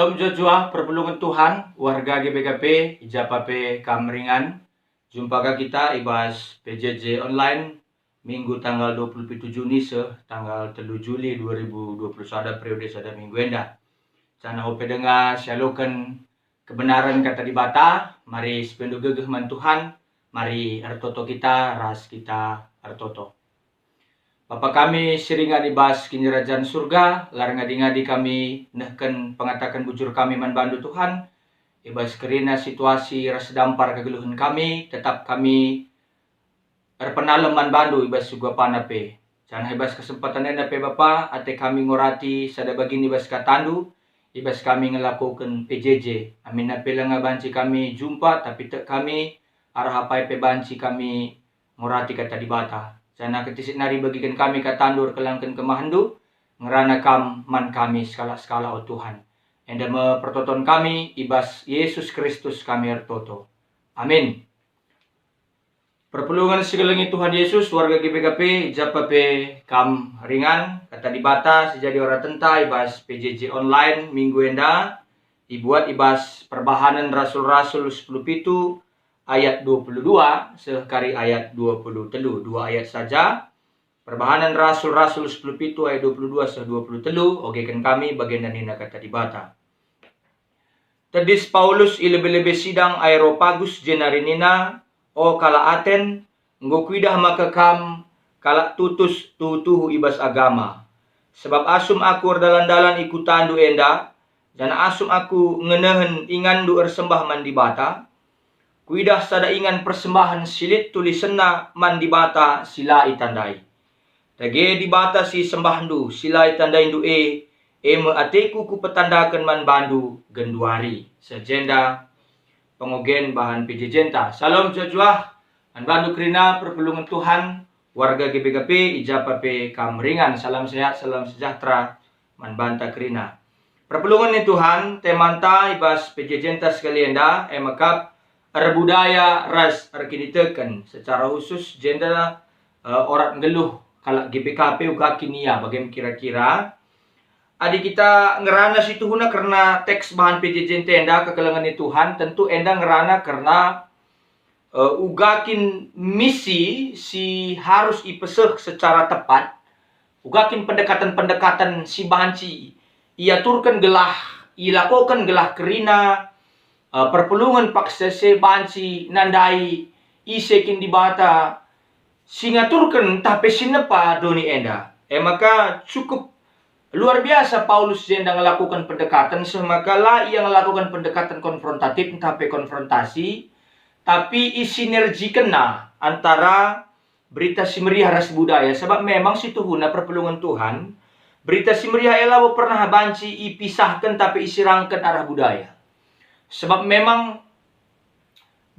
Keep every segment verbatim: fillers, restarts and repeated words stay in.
Salam juah-juah perpulungen Tuhan, warga G B K P, i ja pe kam ringan. Jumpa ka kita i bas P J J online, Minggu tanggal dua puluh pitu Juni seh tanggal telu Juli dua ribu dua puluh sada, periode sada minggu enda. Janah ope denga sialoken kebenaran Kata Dibata, mari sipegeluh gegeh man Tuhan, mari ertoto kita ras kita ertoto. Bapa kami si ringan i bas Kinirajan Surga, la erngadi-ngadi kami nehken pengataken bujur kami man bandu Tuhan, i bas kerina situasi ras dampar kegeluhen kami, tetap kami erpenalem man bandu i bas si kuga pe. Janah i bas kesempatan enda pe Bapa, ate kami ngorati sada bagin i bas katandu, i bas kami ngelakoken P J J. Aminna pe langa banci kami jumpa, tapi tek kami arah apai pe banci kami ngorati Kata Dibata. Janah kentisik nari bagiken kami katandu erkelangken kemahenndu, ngerana kam man kami sekalak-sekalak, o Tuhan. Enda me pertoton kami, i bas Yesus Kristus kami ertoto. Amin. Perpulungen si kelengi Tuhan Yesus, warga G B K P, i ja pe kam ringan, Kata Dibata si jadi oratenta i bas P J J online minggu enda, ibuat i bas Perbahanen Rasul-Rasul sepuluh pitu ayat dua puluh dua seh kari ayat dua puluh telu, dua ayat saja. Perbahanen Rasul-Rasul sepuluh pitu ayat dua puluh dua seh dua puluh telu, ogeken kami bagenda nina Kata Dibata. Tedis Paulus i lebe-lebe sidang Areopagus jenari nina, "O kalak Aten, enggo kuidah maka kam kalak tutus tuhu-tuhu i bas agama. Sabap asum aku erdalan-dalan i kutandu enda, janah asum aku ngenehen inganndu ersembah man Dibata, kuidah sada ingan persembahen si lit tulisenna man Dibata si la itandai. Dage Dibata si sembahndu, si la itandaindu e, e me ateku kupetandaken man bandu genduari." Seh jenda pengogen bahan P J J-nta. Salam juah-juah man bandu kerina perpulungen Tuhan, warga G B K P, i ja pe kam ringan. Salam sehat, salam sejahtera man banta kerina. Perpulungen ni Tuhan, temanta i bas P J J-nta sekali enda, e mekap erbudaya ras erkiniteken. Secara khusus jenda, eh, orat nggeluh kalak G B K P uga kin ia, bage me kira-kira. Adi kita ngerana situhuna kerna teks bahan P J J-nta enda, kekelengen ni Tuhan, tentu enda ngerana kerna, eh, uga kin misi si harus ipeseh secara tepat, uga kin pendekatan-pendekatan si banci iaturken gelah, ilakoken gelah kerina, eh, perpulungen paksa si banci nandai ise kin Dibata si ngaturken ntah pe si nepa doni enda. E maka cukup luar biasa Paulus jenda ngelakoken pendekatan, seh maka la ia ngelakoken pendekatan konfrontatif ntah pe konfrontasi, tapi isinergikenna antara Berita Si Meriah ras budaya, sabap memang situhuna perpulungen Tuhan, Berita Si Meriah e labo pernah banci ipisahken tapi isirangken arah budaya. Sebab memang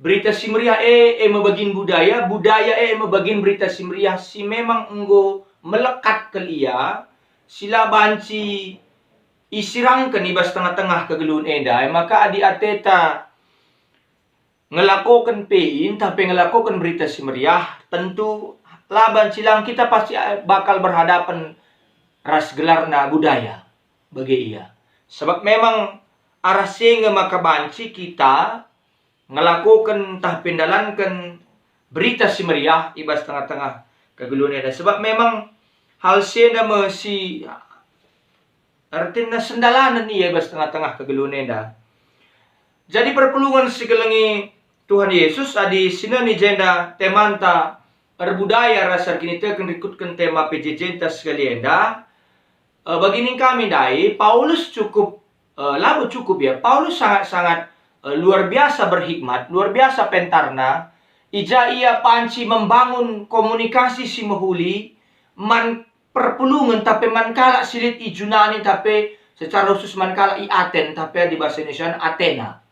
Berita Si Meriah e, e me bagin budaya, budaya e, e me bagin Berita Si Meriah si memang enggo melekat kal ia, si la banci isirangken i bas tengah-tengah kegeluhen enda. E maka adi ateta ngelakoken pe ntah pe ngelakoken Berita Si Meriah, tentu la banci lang kita pasti bakal berhadapan ras gelarna budaya bage ia. Sebab memang arah si nge maka banci kita ngelakoken ntah pe ndalanken Berita Si Meriah i bas tengah-tengah kegeluhen enda. Sebab memang hal si enda me si ertina sendalanen ia i bas tengah-tengah kegeluhen enda. Jadi perpulungen si kelengi Tuhan Yesus, adi sineni jenda temanta erbudaya ras erkiniteken rikutken tema P J J-nta sekali enda, eh, bagi nina kami ndai, Paulus cukup, eh, labo cukup ya, Paulus sangat-sangat, eh, luar biasa berhikmat, luar biasa pentarna, i ja ia banci membangun komunikasi si mehuli man perpulungen, tapi man kalak si lit i Junani, tapi secara khusus man kalak i Aten, tapi adi bahasa Indonesia Atena.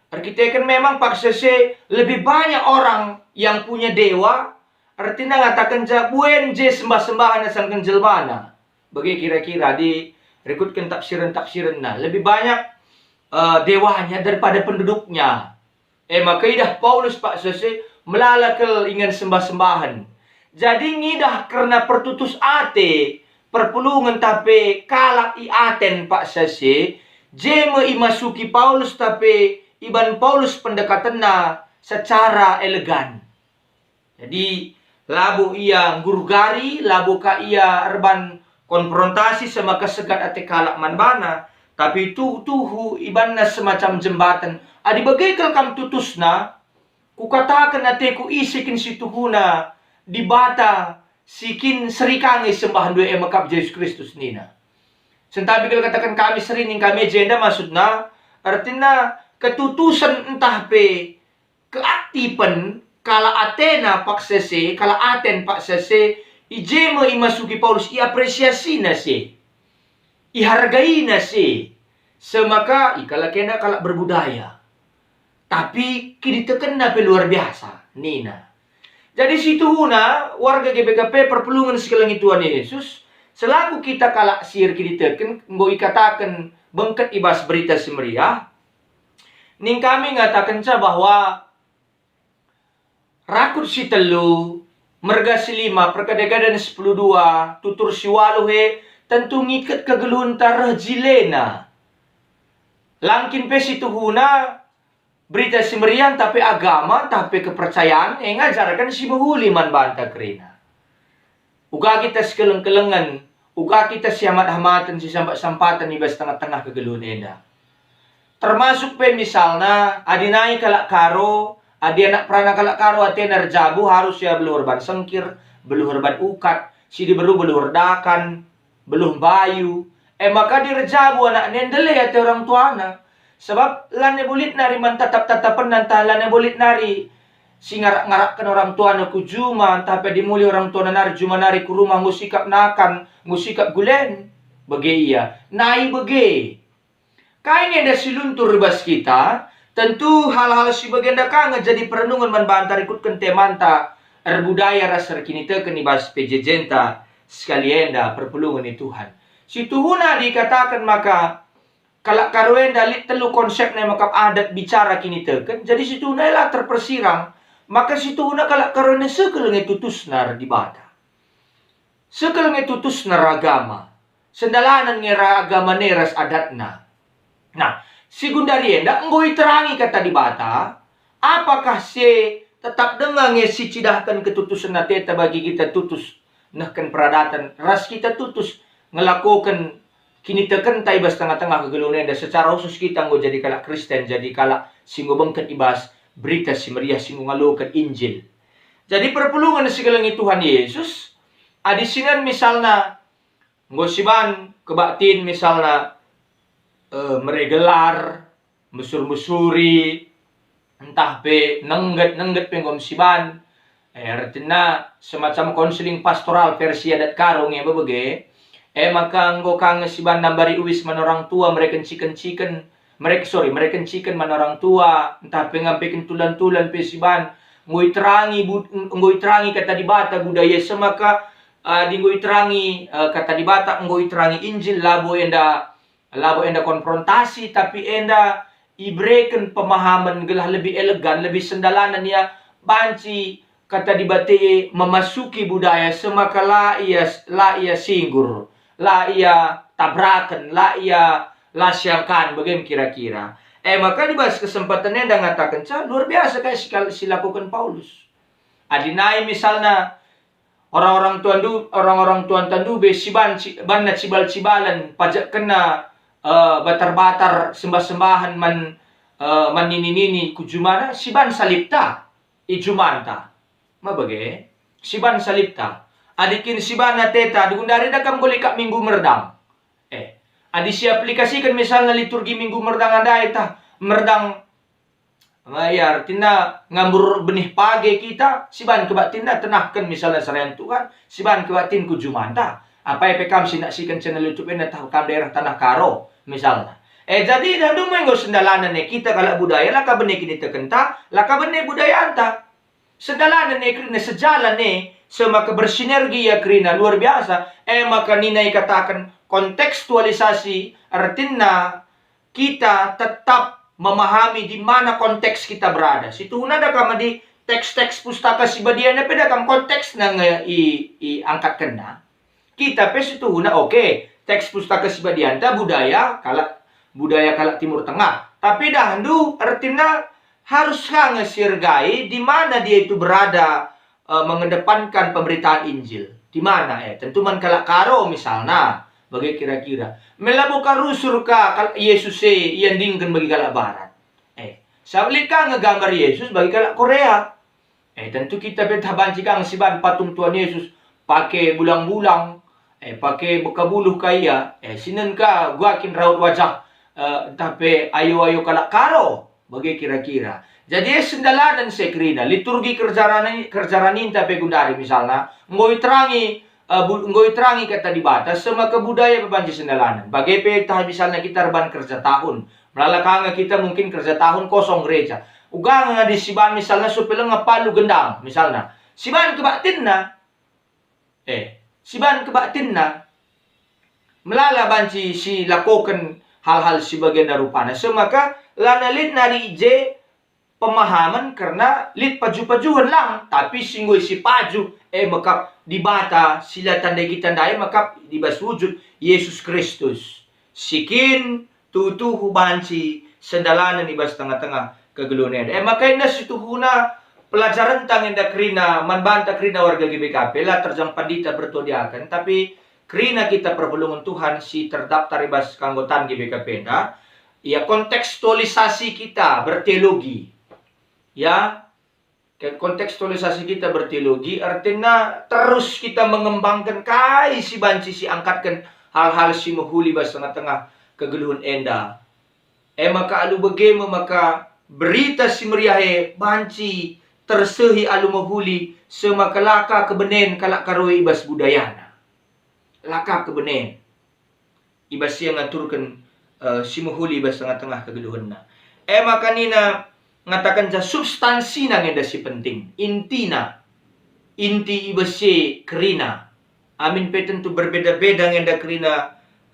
Erkiteken memang paksa si lebih banyak orang yang punya dewa, ertina ngataken ja buen je sembah-sembahan asangken jelmana. Bage kira-kira di rikutken tafsiren-tafsirenna. Lebih banyak, eh, dewanya daripada penduduknya. E maka idah Paulus paksa si melala kal ingan sembah-sembahen. Jadi ngidah kerna pertutus ate perpulungen tapi kalak i Aten paksa si Je me imasuki Paulus, tapi iban Paulus pendekatenna secara elegan. Jadi, labo ia nggurgari, labo ka ia erban konfrontasi semaka segat ate kalak man bana, tapi tuhu-tuhu ibanna semacam jembaten. Adi bage kal kam tutusna, kukataken ateku ise kin si tuhuna, Dibata si kin seri ka nge isembahndu e me kap Jesus Kristus, nina. Sentabi kal kataken kami seri ning kami e jenda maksudna, ertina ketutusen ntah pe keaktifen kalak Atena paksa si, kalak Aten paksa si, i je me imasuki Paulus, iapresiasina si, ihargaina si, semaka ikalak enda kalak berbudaya. Tapi kinitekenna pe luar biasa, nina. Jadi situhuna warga G B K P perpulungen si kelengi Tuhan Yesus, selaku kita kalak si erkiniteken enggo ikataken bengket i bas Berita Si Meriah, ning kami ngatakenca bahwa rakut si telu, merga si lima, perkade-kaden sepuluh dua, tutur si waluh e, tentu ngiket kegeluhenta reh jilena. Langkin pe situhuna, Berita Si Meriah ntah pe agama ntah pe kepercayan e ngajarken si mehuli man banta kerina. Uga kita sikeleng-kelengen, uga kita siamat-amaten, sisampat-sampaten i bas tengah-tengah kegeluhen enda. Termasuk pe misalna, adi nai kalak Karo, adi anak perana kalak Karo atena erjabu, harus ia beluh erban sengkir, beluh erban ukat, si diberu beluh erdakan, beluh mbayu, e maka adi erjabu anakna e ndele ate orang tuana. Sebab lanai bo lit nari man tatap-tatapenna ntah lanai bo lit nari si ngarak-ngarakken orang tuana ku juma, ntah pe adi mulih orang tuana nari juma nari ku rumah enggo sikap nakan, enggo sikap gulen. Bage ia, nai bage. Kai nge enda si luntur i bas kita? Tentu hal-hal si bagenda ka nge jadi perenungen man banta rikutken temanta erbudaya ras erkiniteken i bas P J J-nta sekali enda perpulungen ni Tuhan. Situhuna adi ikataken maka kalak Karo enda lit telu konsepna e maka adat, bicara, kiniteken, jadi situhuna e la terpersirang, maka situhuna kalak Karo enda sekel nge tutusna ras Dibata. Sekel nge tutusna ras agama. Sendalanen nge ras agamana e ras adatna. Nah, si gundari enda enggo iterangi Kata Dibata, apakah si tetap denga nge sicidahken ketutusen ateta bagi kita tutus nehken peradaten ras kita tutus ngelakoken kinitekenta i bas tengah-tengah kegeluhen enda. Secara khusus kita enggo jadi kalak Kristen, jadi kalak si enggo bengket i bas Berita Si Meriah, si enggo ngaloken Injil. Jadi perpulungen si kelengi Tuhan Yesus, adi sinen misalna enggo siban kebaktin misalna, eh, mere gelar, mesur-mesuri, ntah pe nengget-nengget pe enggo siban. Eh, ertina semacam konseling pastoral versi adat Karo nge bage. E maka enggo ka nge siban nambari uis man orang tua, mereken ciken-ciken, merek-, sorry, mereken ciken man orang tua, ntah pe ngampeken tulan-tulan pe siban. Enggo iterangi bud-, enggo iterangi Kata Dibata, budaya e, semaka, eh, adi enggo iterangi, eh, Kata Dibata, enggo iterangi Injil, labo enda labo enda konfrontasi, tapi enda ibereken pemahamen gelah lebih elegan, lebih sendalanen ia banci Kata Dibata e memasuki budaya, semaka la ia, la ia singgur, la ia tabraken, la ia la siangkan, bage me kira-kira. E maka i bas kesempatan enda ngatakenca luar biasa kai si kal-, si lakoken Paulus. Adi nai misalna orang-orang tuandu, orang-orang tuanta ndube siban ci-, banna cibal-cibalen, pajakkenna, eh, batar-batar, sembah-sembahen man, eh, man nini-nini ku jumana, siban salibta i jumanta. Ma bage, siban salibta. Adi kin siban ateta, adi gundari da kam nggo lit kap Minggu Merdang. Eh, adi siaplikasiken misalna liturgi Minggu Merdang ndai tah, Merdang Ma, ia artina ngambur benih page kita, siban kebaktinna tenahken misalna serayan Tuhan, siban kebaktin ku jumanta. Apai pe kam si naksiken channel YouTube enda tah kam daerah Tanah Karo, misalna. E, jadi dah dum enggo sendalanen e kita kalak budaya, la ka bene kinitekenta, la ka bene budayanta. Sendalanen e kerina, sejalan e, semaka bersinergi ia kerina, luar biasa. E maka nina ikataken kontekstualisasi, artina kita tetap memahami di mana konteks kita berada. Situhuna da kam di teks-teks Pustaka Si Badia enda pe da kam konteksna nge i, iangkatkenna. Kita pe situhuna, oke, teks Pustaka Si Badianta budaya kalak budaya kalak Timur Tengah. Tapi dahndu ertina harus ka nge siergai di mana dia itu berada, eh, mengedepankan pemberitaan Injil. Di mana, eh? Tentu man kalak Karo misalna, bage kira-kira. Mela buka rusur ka kal-, Yesus e iandingken bagi kalak Barat. Eh, sabap lit ka nge gambar Yesus bagi kalak Korea. Eh, tentu kita pe tah banci ka nge siban patung Tuhan Yesus pake bulang-bulang, eh, pake beka buluh ka ia, eh, sinen ka gua kin raut wajah, eh, ntah pe ayo-ayo kalak Karo, bage kira-kira. Jadi, eh, sendalanen se kerina, liturgi kerja rani-, kerja raninta pe gundari misalna, enggo iterangi, eh, bu-, enggo iterangi Kata Dibata, semaka budaya pe banci sendalanen. Bage pe tah misalna kita erban kerja tahun, melala ka nge kita mungkin kerja tahun kosong gereja. Uga nge adi siban misalna supeleng palu gendang, misalna. Siban kebaktinna. Eh, siban kebaktinna. Melala banci silakoken hal-hal si bagenda rupana. Semaka lana lit nari i je pemahamen kerna lit paju-pajuhen lang, tapi si enggo isi paju, e mekap Dibata si la tandai kita ndai mekap i bas wujud Yesus Kristus. Si kin tuhu-tuhu banci sendalanen i bas tengah-tengah kegeluhen enda. E maka enda si tuhuna pelajarenta nge enda kerina man banta kerina warga G B K P, la terjang pandita bertua diaken, tapi kerina kita perpulungen Tuhan si terdaftar i bas keanggotan G B K P enda, ya, kontekstualisasi kita berteologi. Ya, ke-, kontekstualisasi kita berteologi, artinya terus kita mengembangkan kai si banci siangkatken hal-hal si mehuli bas tengah-tengah kegeluhen enda. E maka alu bage me maka Berita Si Meriah e banci tersehi alu mehuli, semaka la ka kebenen kalak Karo e i bas budayana. La ka kebenen. I bas ia ngaturken, eh, si mehuli i bas tengah-tengah kegeluhenna. E maka nina, ngatakenca substansina nge enda si penting, intina, inti i bas e kerina. Amin pe tentu berbeda-beda nge enda kerina,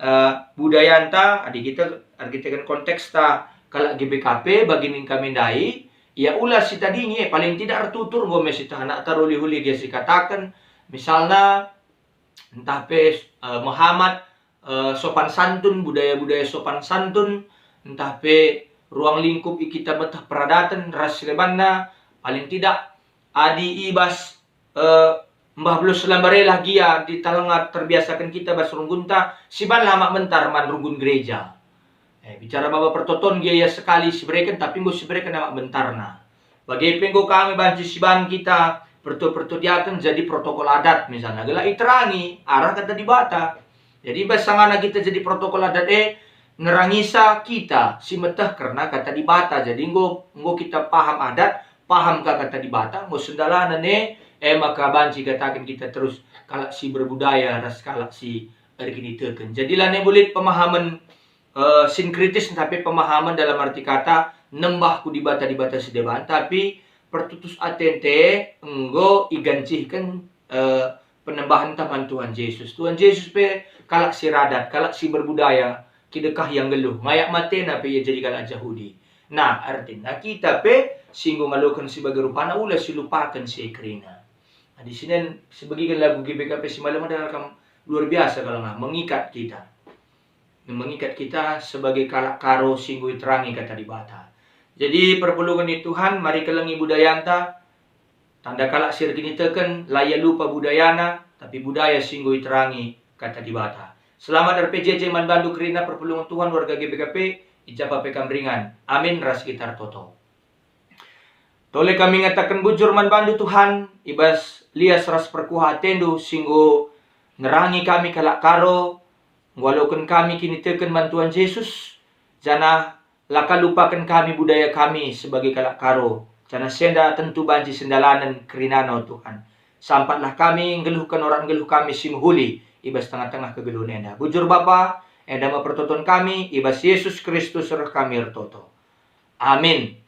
eh, budayanta, adi kita erkiteken konteksta kalak G B K P bagi ning kami ndai, ya ula sitadingi, eh, paling tidak ertutur enggo me sitah anakta uli-uli gia sikataken, misalna, ntah pe, eh, mehamat, eh, sopan santun, budaya-budaya sopan santun, ntah pe ruang lingkup i kita meteh peradaten ras silebanna, paling tidak adi i bas, eh, Mbah Belos Lambarelah gia di talenga terbiasaken kita bas runggunta, sibanlah amak mentar man runggun gereja. Eh, bicara baba pertoton gia ia sekali sibereken, tapi enggo sibereken amak mentarna. Bage pe enggo kami banci siban kita pertua-pertua diaken jadi protokol adat misalna, gelah iterangi arah Kata Dibata. Jadi bas sangana kita jadi protokol adat e, nerangisa kita si meteh kerna Kata Dibata. Jadi enggo, enggo kita paham adat, paham ka Kata Dibata, enggo sendalanen e, e maka banci kataken kita terus kalak si berbudaya ras kalak si erkiniteken. Jadi lanai bulit pemahamen, eh, sinkritis, tapi pemahamen dalam arti kata nembah ku dibata-dibata si deban, tapi pertutus atente enggo igancihken, eh, penembahenta man Tuhan Jesus. Tuhan Jesus pe kalak si radat, kalak si berbudaya, kidekah ia nggeluh, ngayak matena pe ia jadi kalak Jahudi. Nah, artina kita pe si enggo ngaloken si bage rupana ula silupaken si e kerina. Nah, di sinen sibegiken lagu G B K P si malem adalah kam luar biasa kalau nggak mengikat kita. Mengikat kita sebagai kalak Karo si enggo iterangi Kata Dibata. Jadi, perpulungen ni Tuhan, mari kelengi budayanta. Tanda kalak si erkiniteken, la ia lupa budayana, tapi budaya si enggo iterangi Kata Dibata. Selamat R P J J man bandu kerina perpulungen Tuhan warga G B K P, i ja pe kam ringan. Amin ras kita ertoto. Tole kami ngataken bujur man bandu Tuhan, i bas lias ras perkuah atendu si enggo nerangi kami kalak Karo, enggo aloken kami kiniteken man Tuhan Jesus, janah la ka lupaken kami budaya kami sebagai kalak Karo, janah senda tentu banci sendalanen kerinana, o Tuhan. Sampatlah kami nggeluhken orat nggeluh kami si mehuli i bas tengah-tengah kegeluhen enda. Bujur Bapa, enda me pertoton kami, i bas Yesus Kristus reh kami ertoto. Amin.